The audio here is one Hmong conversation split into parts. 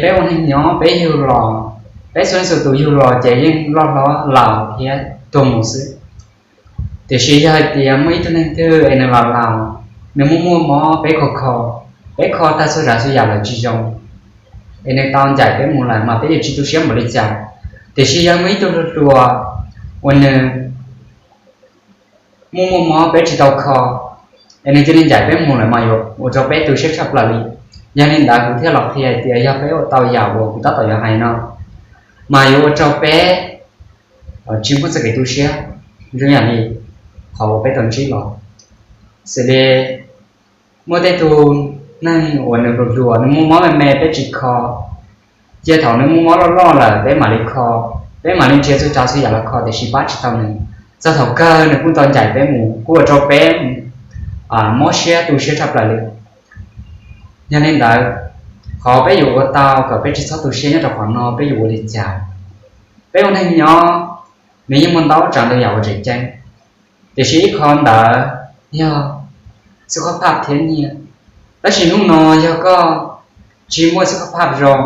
Peb ua neeg nyob peb yug los, peb txhua leej txhua tus yug los ces yeej loj hlob laus thiab tuag mus xwb. Tiam sis yog hais tias muaj ib tug neeg twg es nws los laus, nws muaj muaj mob peb kho kho, peb kho tag txhua tsav txhua yam lawm tsis zoo, es nws tau ncaim peb mus lawm mas peb yuav tsis tu siab npaum li cas. Tiam sis yog muaj ib tug hluas hluas uas nws muaj muaj mob peb tsis tau kho, es nws cia li ncaim peb mus lawm mas yuav ua rau peb tu siab tshaj plaws li. Yog li ntawd kuv thiaj los qhia hais tias yog peb ua tau yam uas kuv tab tom yuav hais no, mas yuav ua rau peb tsis muaj txoj kev tu siab zoo yam li qhov uas peb tau ntsib los. Xws li muaj tej tug neeg uas nws hluas hluas nws muaj mob me me peb tsis kho, cia thaum nws muaj mob loj loj lawm peb mam li kho, peb mam li nrhiav txhua tsav txhua yam los kho tiam sis pab tsis tau nws. Txog thaum kawg nws kuj tau ncaim peb mus kuj ua rau peb mob siab tu siab tshaj plaws li. Yog li ntawd, qhov peb yuav ua tau kom peb tsis txhob tu siab nyob rau qhov no peb yuav ua li cas? Peb ua neeg nyob, nws yeej muaj ntau tsav ntau yam uas tseem ceeb, tiam sis ib qho ntawd yog xub qhab phaj thiab nyiaj. Tab sis hnub no yog koj tsis muaj xub qhab phaj zoo,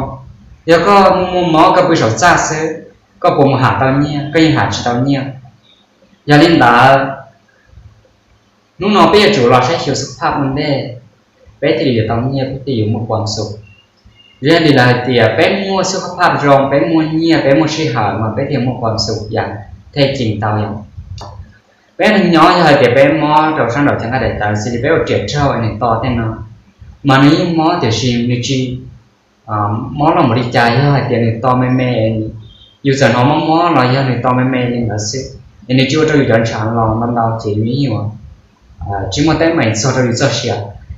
yog koj muaj muaj mob koj pw saum txaj xwb, koj puas mus ham tau nyiaj? Koj yeej ham tsis tau nyiaj. Yog li ntawd, hnub no peb yuav tsum los saib xyuas xub qhab ua ntej, peb thiaj li yuav tau nyiaj, peb thiaj yuav muaj pov xum. Yog li lawv hais tias peb muaj xub qhab phaj zoo, peb muaj nyiaj, peb muaj sij hawm mas peb thiaj muaj pov xum yam thej cees tau yom. Peb neeg nyob yog hais tias peb mob rau sab nraum chaw nqaij daim tawv xws li peb ua riam raug es nws to tej no, mas nws yeej mob tiam sis nws tsis mob loj npaum li cas. Yog hais tias nws to me me, yus txawm hnov mob mob los yog nws to me me li ntawd xwb, es nws tsis ua rau yus cov ntshav los ntau ntau ces nws yeej yuav tsis muaj teeb meem txog rau yus txoj sia.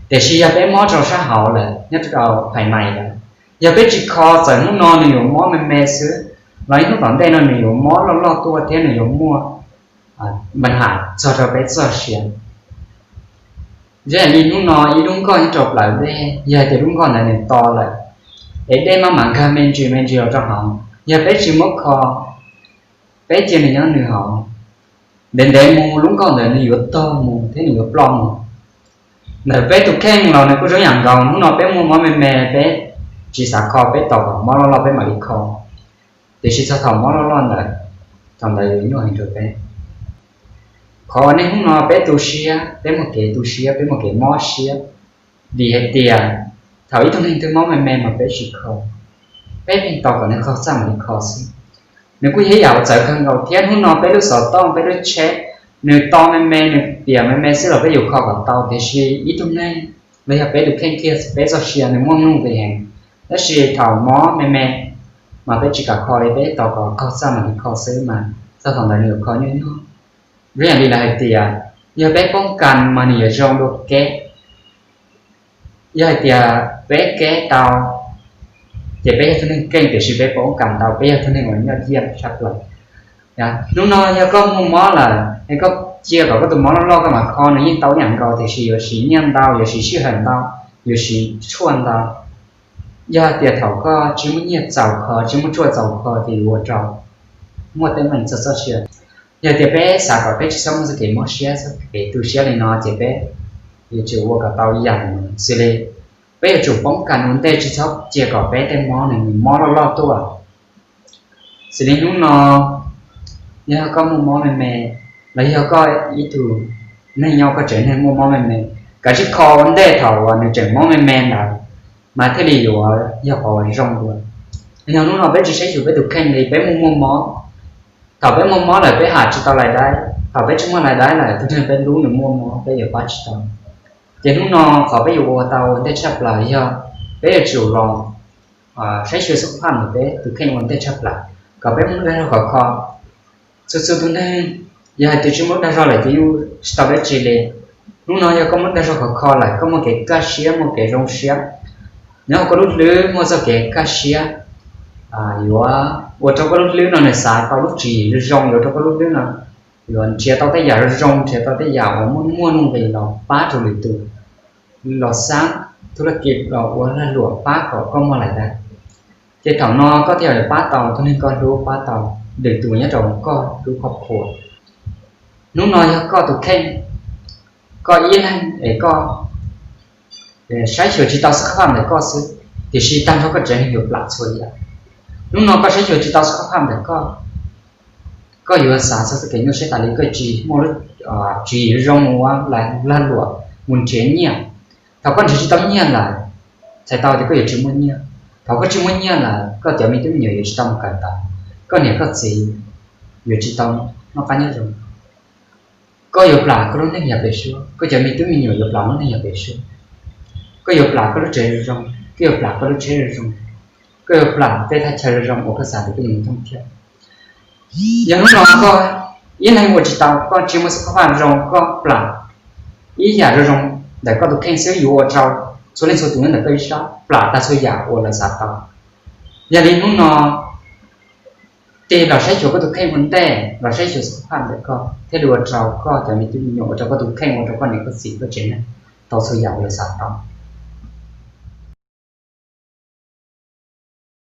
Tiam sis yog peb mob rau sab hauv lawm, nyob rau phais nais lawm, yog peb tsis kho txawm hnub no nws yuav mob me me xwb, los ib hnub tom ntej no nws yuav mob loj loj tuaj thiab nws yuav muaj npa ham txog rau peb txoj sia. Zoo yam li hnub no ib lub nkoj nyob rau plawv dej, yog hais tias lub nkoj ntawd nws to lawm, es dej maj mam nkag me ntsis me ntsis los rau hauv, yog peb tsis muab kho, peb cia nws nyob nws hauv, ntev ntev mus lub nkoj ntawd nws yuav tog mus thiab nws yuav ploj mus. Ntawm peb tus kheej los nws kuj zoo yam nkaus, hnub no peb muaj mob me me, peb tsis xav kho, peb tos kom mob loj loj peb mam li kho. Tiam sis txog thaum mob loj loj ntawd, thaum ntawd yuav nyuaj heev rau peb. Qhov uas niaj hnub no peb tu siab, peb muaj kev tu siab, peb muaj kev mob siab, vim hais tias thaum ib tug neeg twg mob me me mas peb tsis kho, peb pheej tos kom nws qaug txaj mam li kho xwb. Nws kuj yog ib yam uas txawv kawg nkaus thiab. Hnub no peb lub xov tooj, peb lub tsheb, nws to me me, nws piam me me xwb los peb yuav kho kom tau, tiam sis ib tug neeg los yog peb tus kheej kiag peb txoj sia nws muaj nuj nqis heev. Tab sis thaum mob me me mas peb tsis kam kho li, peb tos kom qaug txaj mam li kho xwb mas txog thaum ntawd nws yuav kho nyuaj nyuaj. Zoo yam li lawv hais tias yog peb poob kas mas nws yuav zoo dua keb. Yog hais tias peb keb tau, ces peb yog tus neeg keej, tiam sis peb poob kas tau, peb yog tus neeg uas nyuaj ciaj tshaj plaws. Hnub no yog koj muaj mob lawm es koj cia kom koj tus mob loj loj koj mam kho, nws yeej tau ib yam nkaus, tiam sis yuav siv nyiaj ntau, yuav siv sij hawm ntau, yuav siv tshuaj ntau. Yog hais tias thaum koj tsis muaj nyiaj txaus kho, tsis muaj tshuaj txaus kho ces yuav ua rau muaj teeb meem txog txoj sia. Yog tias peb xav kom peb tsis txhob muaj txoj kev mob siab, txoj kev tu siab li no ces peb yuav tsum ua kom tau ib yam xws li peb yuav tsum poob kas ua ntej, tsis txhob cia kom peb tej mob nws mob loj loj tuaj. Xws li hnub no yog koj muaj mob me me, los yog koj ib tug neeg nyob koj tsev neeg muaj mob me me, kav tsij kho ua ntej thaum uas nws tseem mob me me ntawd, mas thiaj li yuav yog qhov uas zoo dua. Yog hnub no peb tsis saib xyuas peb tus kheej li, peb muaj muaj mob, thaum peb muaj mob lawm peb ham tsis tau lais daib, thaum peb tsis muaj lais daib lawm tus neeg peb hlub nws muaj mob peb yuav pab tsis tau. Ces hnub no qhov peb yuav ua tau ua ntej tshaj plaws yog peb yuav tsum los saib xyuas xub phaj ntawm peb tus kheej ua ntej tshaj plaws, kom peb muaj lub dag zog khov kho. Txhua txhua tus neeg, yog hais tias tsis muaj lub dag zog lawm ces yeej tsis tau dab tsi li. Hnub no yog koj muaj lub dag zog khov kho lawm, koj muaj kev kaj siab, muaj kev zoo siab, nyob hauv koj lub hlwb muaj txoj kev kaj siab, yuav ua rau koj lub hlwb no nws xav tau lub tswv yim zoo zoo, yuav ua rau koj lub hlwb no yuav nrhiav tau tej yam zoo zoo, nrhiav tau tej yam uas muaj muaj nuj nqis los pab rau lwm tus, los xab thub laj kis los ua lag luam pab kom koj muaj lais daib. Ces thaum no koj thiaj li pab tau tus neeg koj hlub, pab tau lwm tus nyob rau koj lub khoj khuam. Hnub no yog koj tus kheej, koj ib leeg es koj saib xyuas tsis tau xub phaj ntawm koj xwb, tiam sis tag nrho koj tsev neeg yuav plam txhua yam. Hnub no koj saib xyuas tsis tau xab phaj ntawm koj, koj yuav xav txog txoj kev nyuaj siab tas li, koj tsis muaj lub tswv yim zoo mus ua lag luam mus nrhiav nyiaj. Thaum koj nrhiav tsis tau nyiaj lawm, txhais tau tias koj yuav tsis muaj nyiaj. Thaum koj tsis muaj nyiaj lawm, koj cov me tub me nyuam yuav tsis tau mus kawm ntawv, koj niam koj txiv yuav tsis tau noj qab nyob zoo. Koj yuav plam koj lub neej yav pem suab, koj cov me tub me nyuam yuav plam lub neej yav pem suab. Koj yuav plam koj lub tsev zoo zoo, koj yuav plam koj lub tsheb zoo zoo, koj yuav plam tej thaj chaw zoo zoo uas koj xav tias koj yuav mus thooj thiab. Yog hnub no koj ib leeg ua tsis tau, koj tsis muaj xab phaj zoo, koj plam ib yam zoo zoo ntawm koj tus kheej xwb yuav ua rau txhua leej txhua tus nyob ntawm koj ib sab plam tag txhua yam uas lawv xav tau. Yog li hnub no tig los saib xyuas koj tus kheej ua ntej, los saib xyuas xab phaj ntawm koj thiaj li ua rau koj cov me tub me nyuam, ua rau koj tus kheej, ua rau koj niam koj txiv koj tsev neeg tau txhua yam uas lawv xav tau.